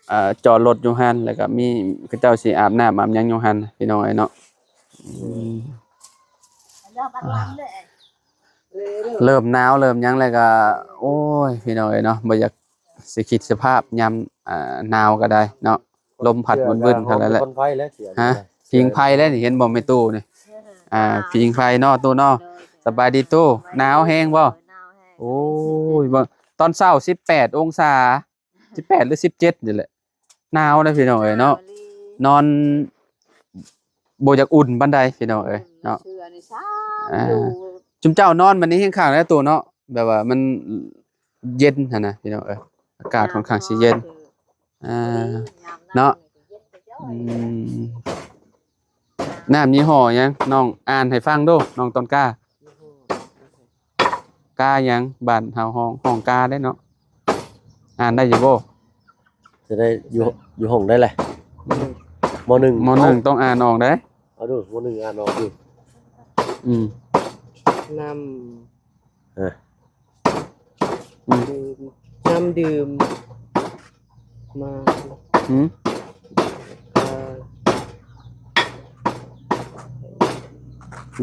ເອີ ຈອດລົດຢູ່ຫັ້ນ ແລ້ວກໍມີ ເຂົາເຈົ້າຊິອາບນ້ຳອາບຫຍັງຢູ່ຫັ້ນ ພີ່ນ້ອງເອີຍເນາະ ອືມ ເລີ່ມໜາວເລີ່ມຫຍັງແລ້ວກໍ ໂອ້ຍ ພີ່ນ້ອງເອີຍເນາະ ບໍ່ຢາກ ຊິຄິດສະພາບຍາມ ອ່າ ໜາວກໍໄດ້ເນາະ ລົມພັດວື່ນໆເທົ່ານັ້ນແຫຼະ ຜິງໄຟແລ້ວນີ້ ເຫັນບໍ່ແມ່ຕູ້ນີ້ ອ່າ ຜິງໄຟເນາະຕູ້ເນາະ ສະບາຍດີຕູ້ ໜາວແຮງບໍ່? ໂອ້ຍ ເບິ່ງ ຕອນເຊົ້າສິບແປດອົງສາ ສິບແປດ ຫຼື ສິບເຈັດນີ້ແຫຼະ ໜາວເດ້ພີ່ນ້ອງເອີຍເນາະ ນອນ ບໍ່ຢາກອຸ່ນປານໃດພີ່ນ້ອງເອີຍເນາະ. ເຊື່ອນີ້ຊະ ອ່າ ຢູ່ ຈຸມເຈົ້ານອນບັດນີ້ແຮງຄັກແລ້ວໂຕເນາະ ແບບວ່າມັນເຢັນຫັ້ນນະພີ່ນ້ອງເອີຍ ອາກາດຄ່ອນຂ້າງຊິເຢັນ ອ່າ ເນາະ. ອືມ ນ້ຳຍີ່ຫໍ້ຫຍັງ? ນ້ອງອ່ານໃຫ້ຟັງດູ ນ້ອງຕອນກາ. ກາຫຍັງ? ບ້ານເຮົາຮ້ອງ ຮ້ອງກາເດ້ເນາະ. ອ່ານໄດ້ຢູ່ບໍ່? ຈະໄດ້ຢູ່ ຢູ່ຫ້ອງໃດແຫຼະ? ມໍໜຶ່ງ ມໍໜຶ່ງ ເອົ້າ ຕ້ອງອ່ານອອກເດ້. ເອົາດູ ມໍໜຶ່ງອ່ານອອກດູ. ອືມ ນ້ຳ ເອີ ອືມ ດື່ມ ນ້ຳດື່ມ ມາ ຫືມ ເອີ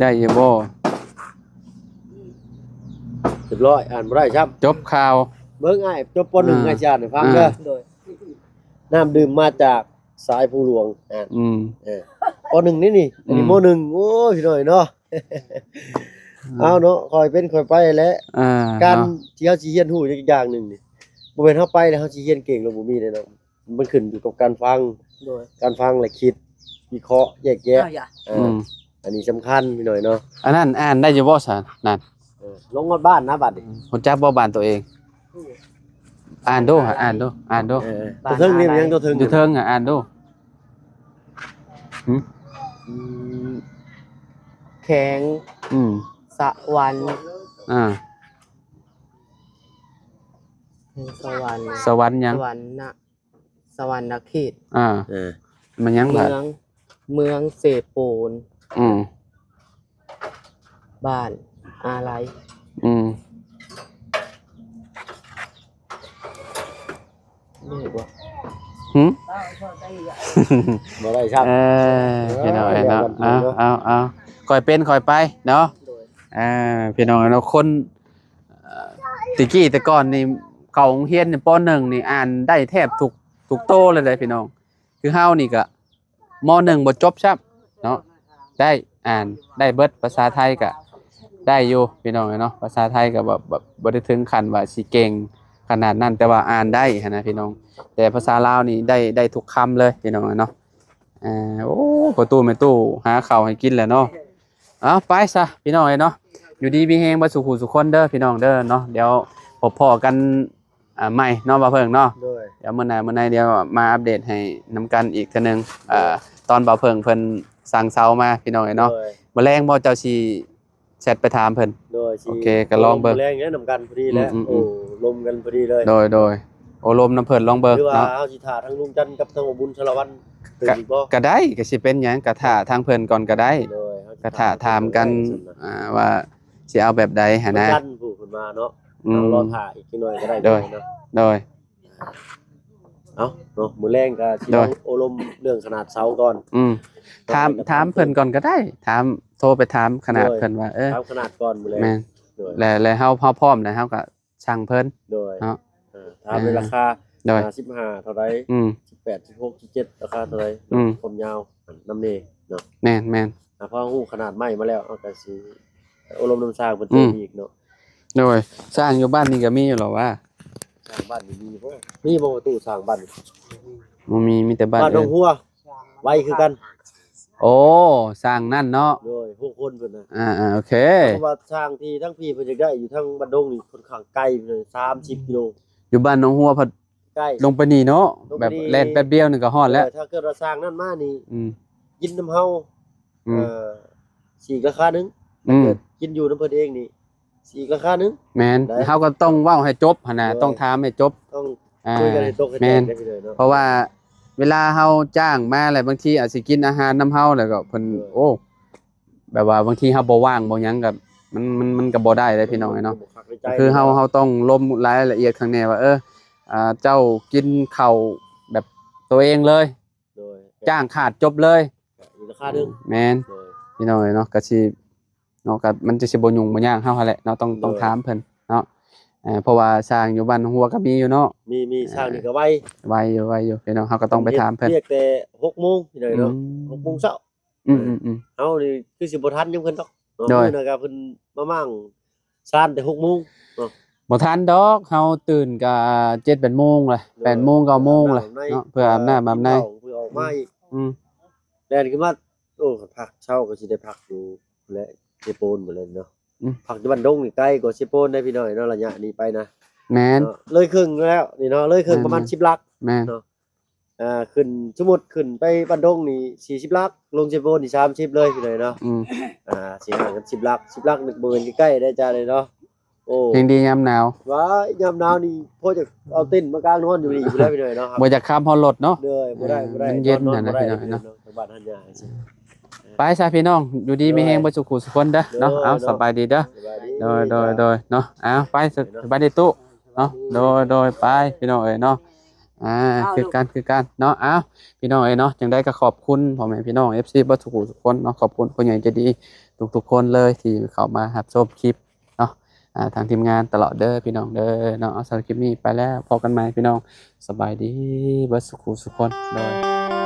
ໄດ້ຢູ່ບໍ່? ຮຽບຮ້ອຍ ອ່ານບໍ່ໄດ້ຊ້ຳ ຈົບຂ່າວ. ເບິ່ງອ້າຍ ຈົບ ປໍໜຶ່ງ ອ່າ ອາຈານໃຫ້ຟັງເດີ. ອ່າ ໂດຍ ນ້ຳດື່ມມາຈາກສາຍພູຫຼວງ ອ່າ ອືມ ເອີ ປໍໜຶ່ງນີ້ນີ້ ອັນນີ້ ອືມ ມໍໜຶ່ງ ໂອ້ຍ ພີ່ນ້ອງເນາະ. ອືມ ເອົາເນາະ ຄ່ອຍເປັນຄ່ອຍໄປແຫຼະ ອ່າ ການ ເນາະ ທີ່ເຮົາຊິຮຽນຮູ້ອີກຢ່າງໜຶ່ງນີ້ ບໍ່ແມ່ນເຮົາໄປແລ້ວເຮົາຊິຮຽນເກັ່ງແລ້ວ ບໍ່ມີເດ້ເນາະ. ມັນຂຶ້ນຢູ່ກັບການຟັງ ໂດຍ ການຟັງແລະຄິດ ວິເຄາະ ແຍກແຍະ ເອົາຢະ ເອີ ອືມ ອັນນີ້ສຳຄັນພີ່ນ້ອງເນາະ. ອັນນັ້ນອ່ານໄດ້ຢູ່ບໍ່ຊະ? ນັ້ນ ເອີ ລົງຮອດບ້ານນະບັດນີ້ ຮູ້ຈັກບໍ່ບ້ານຕົວເອງ? ອ່ານດູ ອ່ານດູ ອ່ານດູ. ເອີ ຕົວເທິງນີ້ມັນຫຍັງ? ຕົວເທິງ ຢູ່ເທິງ ອ່ານດູ. ຫືມ ອືມ ແຂວງ ອືມ ສະຫວັນ ອ່າ ແຂວງສະຫວັນ ສະຫວັນຫຍັງ? ສະຫວັນນະ ສະຫວັນນະເຂດ ອ່າ ເອີ ມັນຫຍັງບາດ? ເມືອງ ເມືອງເສໂປນ ອືມ ບ້ານອາໄລ ອືມ ຮູ້ບໍ່? ຫືມ ບໍ່ໄດ້ຊ້ຳ. ເອີ ພີ່ນ້ອງເອີຍເນາະ ເອົາ ເອົາ ເອົາ ຄ່ອຍເປັນຄ່ອຍໄປເນາະ. ໂດຍ ເອີ ພີ່ນ້ອງເອີຍເນາະ ຄົນ ເອີ ແຕ່ກີ້ແຕ່ກ່ອນນີ້ ເຂົ້າໂຮງຮຽນນີ້ ປໍໜຶ່ງນີ້ ອ່ານໄດ້ແທບທຸກ ທຸກໂຕເລີຍເດ້ພີ່ນ້ອງ. ຄືເຮົານີ້ກະ ມໍໜຶ່ງບໍ່ຈົບຊ້ຳເນາະ ໄດ້ ອ່ານໄດ້ເບິດ. ພາສາໄທກະໄດ້ຢູ່ພີ່ນ້ອງເອີຍເນາະ ພາສາໄທກະແບບ ແບບບໍ່ໄດ້ເຖິງຂັ້ນວ່າຊິເກັ່ງຂະໜາດນັ້ນ ແຕ່ວ່າອ່ານໄດ້ຫັ້ນນະພີ່ນ້ອງ. ແຕ່ພາສາລາວນີ້ໄດ້ ໄດ້ທຸກຄຳເລີຍພີ່ນ້ອງເອີຍເນາະ. ເອີ ໂອ້ ພໍ່ຕູ້ແມ່ຕູ້ຫາເຂົ້າໃຫ້ກິນແລ້ວເນາະ. ເອົາ ໄປຊະພີ່ນ້ອງເອີຍເນາະ ຢູ່ດີມີແຮງເບິດສູ່ຜູ້ສູ່ຄົນເດີພີ່ນ້ອງເດີເນາະ. ດຽວພົບພໍ້ກັນ ອ່າ ໃໝ່ເນາະ ບ່າວເຜິ້ງເນາະ. ໂດຍ ດຽວມື້ໜ້າມື້ໃນ ດຽວມາອັບເດດໃຫ້ນຳກັນອີກເທື່ອໜຶ່ງ. ໂດຍ ເອີ ຕອນບ່າວເຜິ້ງເພິ່ນສັ່ງເຊົາມາພີ່ນ້ອງເອີຍເນາະ. ໂດຍ ມື້ແລງບໍ່ ເຈົ້າຊິແຊັດໄປຖາມເພິ່ນ? ໂດຍ ໂອເຄ ກະລອງເບິ່ງ ມື້ແລງນຳກັນພໍດີແຫຼະ. ອືມ ໂອ້ ລົມກັນພໍດີເລີຍ. ໂດຍ ໂດຍ ໂອ້ລົມນຳເພິ່ນ ລອງເບິ່ງເນາະ. ຫຼືວ່າເຮົາຊິຖ້າທາງລຸງຈັນກັບທາງອະບຸນສາລະວັນຕື່ນອີກບໍ່? ກະໄດ້ ກະຊິເປັນຫຍັງ ກະຖ້າທາງເພິ່ນກ່ອນກະໄດ້. ໂດຍ ກະຖ້າຖາມກັນ ອ່າ ວ່າຊິເອົາແບບໃດຫັ້ນນະ. ວັນຈັນຜູ້ເພິ່ນມາເນາະ. ອືມ ເຮົາລໍຖ້າອີກຈັກໜ້ອຍກໍໄດ້. ໂດຍ ເນາະ ໂດຍ ເອົາເນາະ ມື້ແລງກໍຊິ ໂດຍ ລອງໂອ້ລົມເລື່ອງຂະໜາດເສົາກ່ອນ. ອືມ ຖາມ ຖາມເພິ່ນກ່ອນກໍໄດ້ ຖາມ ໂທໄປຖາມຂະໜາດ ໂດຍ ເພິ່ນວ່າ ເອີ ຖາມຂະໜາດກ່ອນມື້ແລງ. ແມ່ນ ໂດຍ ແລະ ແລະເຮົາ ເຮົາພ້ອມແລ້ວ ເຮົາກໍສັ່ງເພິ່ນ. ໂດຍ ເນາະ ເອີ ຖາມເລື່ອງ ອ່າ ລາຄາ. ໂດຍ ອ່າ ສິບຫ້າເທົ່າໃດ? ອືມ ສິບແປດ ສິບຫົກ ສິບເຈັດ ລາຄາເທົ່າໃດ? ອືມ ຄວາມຍາວ ນຳແນ່ເນາະ. ແມ່ນໆ ອ່າ ພໍຮູ້ຂະໜາດໄມ້ມາແລ້ວ ເຮົາກໍຊິໂອ້ລົມນຳຊ່າງເພິ່ນ ອືມ ຕື່ມອີກເນາະ. ໂດຍ ຊ່າງຢູ່ບ້ານນີ້ກໍມີຢູ່ແລ້ວຫວາ? ຊ່າງບ້ານນີ້ມີບໍ່? ມີບໍ່ປະຕູຊ່າງບ້ານນີ້? ບໍ່ມີ ມີແຕ່ບ້ານ ບ້ານໜອງຫົວ ໄວຄືກັນ. ໂອ້ ຊ່າງນັ້ນເນາະ. ໂດຍ ຫົກຄົນເພິ່ນນະ. ອ່າໆ ໂອເຄ ເພາະວ່າຊ່າງທີ່ທາງພີ່ເພິ່ນຢາກໄດ້ຢູ່ທາງບ້ານດົງນີ້ ຂ້ອນຂ້າງໄກເລີຍ ສາມສິບກິໂລ. ຢູ່ບ້ານໜອງຫົວພັດ ໃກ້ ລົງໄປນີ້ເນາະ ລົງໄປນີ້ ແບບແລ່ນແປັບດຽວໜຶ່ງກໍຮອດແລ້ວ. ເອີ ຖ້າເກີດວ່າຊ່າງນັ້ນມານີ້ ອືມ ກິນນຳເຮົາ ອືມ ເອີ ຊິອີກລາຄາໜຶ່ງ. ອືມ ຖ້າເກີດກິນຢູ່ນຳເພິ່ນເອງນີ້ ຊິອີກລາຄາໜຶ່ງ. ແມ່ນ ໄດ້ ເຮົາກໍຕ້ອງເວົ້າໃຫ້ຈົບຫັ້ນນະ. ໂດຍ ຕ້ອງຖາມໃຫ້ຈົບ ຕ້ອງ ອ່າ ຄຸຍກັນໃຫ້ຕົກໃຫ້ແຕກເດ້ພີ່ນ້ອງເນາະ. ເພາະວ່າເວລາເຮົາຈ້າງມາແລ້ວ ບາງທີອາດຊິກິນອາຫານນຳເຮົາ ແລ້ວກໍເພິ່ນ ໂດຍ ໂອ້ ແບບວ່າບາງທີເຮົາບໍ່ວ່າງບໍ່ຫຍັງກໍ ມັນ ມັນ ມັນກໍບໍ່ໄດ້ເດ້ພີ່ນ້ອງເອີຍເນາະ. ມັນບໍ່ຄັກໃນໃຈ ຄືເຮົາ ເນາະ ເຮົາຕ້ອງລົງລາຍລະອຽດຂ້າງແນ່ວ່າ ເອີ ອ່າ ເຈົ້າກິນເຂົ້າແບບໂຕເອງເລີຍ ໂດຍ ຈ້າງຂາດຈົບເລີຍ ກໍອີກລາຄາໜຶ່ງ. ແມ່ນ ໂດຍ ພີ່ນ້ອງເອີຍເນາະ ກໍຊິເນາະ ກໍມັນຈະຊິບໍ່ຫຍຸ້ງບໍ່ຍາກເຮົາຫັ້ນແຫຼະເນາະ ຕ້ອງ ໂດຍ ຕ້ອງຖາມເພິ່ນເນາະ. ເອີ ເພາະວ່າຊ່າງຢູ່ບ້ານຫົວກໍມີຢູ່ເນາະ. ມີ ມີ ອ່າ ຊ່າງນີ້ກໍໄວ ໄວຢູ່ ໄວຢູ່ພີ່ນ້ອງ ເຮົາກໍຕ້ອງໄປຖາມເພິ່ນ. ເພິ່ນເຮັດວຽກແຕ່ຫົກໂມງພີ່ນ້ອງເນາະ ອືມ ຫົກໂມງເຊົ້າ. ອືມໆໆ ເຮົານີ້ຄືຊິບໍ່ທັນຫຍັງເພິ່ນດອກເນາະ. ໂດຍ ມື້ໜຶ່ງກໍເພິ່ນມາມ້າງຊານແຕ່ຫົກໂມງເນາະ. ບໍ່ທັນດອກ ເຮົາຕື່ນກະເຈັດແປດໂມງລະ ໂດຍ ແປດໂມງເກົ້າໂມງລະເນາະ ເພື່ອອາບນ້ຳອາບໃນ ເພື່ອອອກມາອີກ. ອືມ ແລ່ນຂຶ້ນມາ ອ້ ພັກເຊົ້າກໍຊິໄດ້ພັກຢູ່ແຫຼະ ເຊໂປນໝົດເລີຍເນາະ ອືມ ພັກຢູ່ບ້ານດົງນີ້ໄກກວ່າເຊໂປນໄດ໋ພີ່ນ້ອງເນາະ ໄລຍະນີ້ໄປນະ ແມ່ນ ເນາະ ເລີຍເຄິ່ງແລ້ວນີ້ເນາະ ເລີຍເຄິ່ງ ແມ່ນ ປະມານ ປະມານສິບຫຼັກ ແມ່ນ ເນາະ ອ່າ ຂຶ້ນ ສົມມຸດຂຶ້ນໄປບ້ານດົງນີ້ສີ່ສິບຫຼັກ ລົງເຊໂປນນີ້ສາມສິບເລີຍພີ່ນ້ອງເນາະ ອືມ ອ່າ ຊິຫ່າງກັນສິບຫຼັກ ສິບຫຼັກນີ້ກໍບໍ່ແມ່ນໃກ້ໆໄດ໋ ຈາເລີຍເນາະ ໂອ້ ແຮງດີຍາມໜາວ ວ້າຍ ຍາມໜາວນີ້ພໍຈະເອົາເຕັນມາກາງນອນຢູ່ນີ້ພຸ້ນແຫຼະພີ່ນ້ອງເນາະ ບໍ່ຢາກຂ້າມຮອດລົດເນາະ ເດີ ບໍ່ໄດ້ ບໍ່ໄດ້ ມັນເຢັນຫັ້ນນະພີ່ນ້ອງເນາະ ຢູ່ບ້ານຫັ້ນຍາ ໄປຊະພີ່ນ້ອງ ຢູ່ດີມີແຮງເບິດສູ່ຄູ່ສູ່ຄົນເດີເນາະ ເອົາ ສະບາຍດີເດີ ໂດຍ ໂດຍ ໂດຍເນາະ ເອົາ ໄປ ສະບາຍດີຕູ້ເນາະ ໂດຍ ໂດຍ ໄປພີ່ນ້ອງເອີຍເນາະ ອ່າ ຄືກັນ ຄືກັນເນາະ ເອົາ ພີ່ນ້ອງເອີຍເນາະ ຈັ່ງໃດກໍຂອບຄຸນພໍ່ແມ່ພີ່ນ້ອງ ເອັຟຊີ ເບິດສູ່ຄູ່ສູ່ຄົນເນາະ ຂອບຄຸນຜູ້ໃຫຍ່ໃຈດີທຸກໆຄົນເລີຍທີ່ເຂົ້າມາຮັບຊົມຄລິບເນາະ ອ່າ ທາງທີມງານຕະຫຼອດເດີພີ່ນ້ອງເດີເນາະ ເອົາ ສຳລັບຄລິບນີ້ໄປແລ້ວ ພໍ້ກັນໃໝ່ພີ່ນ້ອງ ສະບາຍດີເບິດສູ່ຄູ່ສູ່ຄົນ ໂດຍ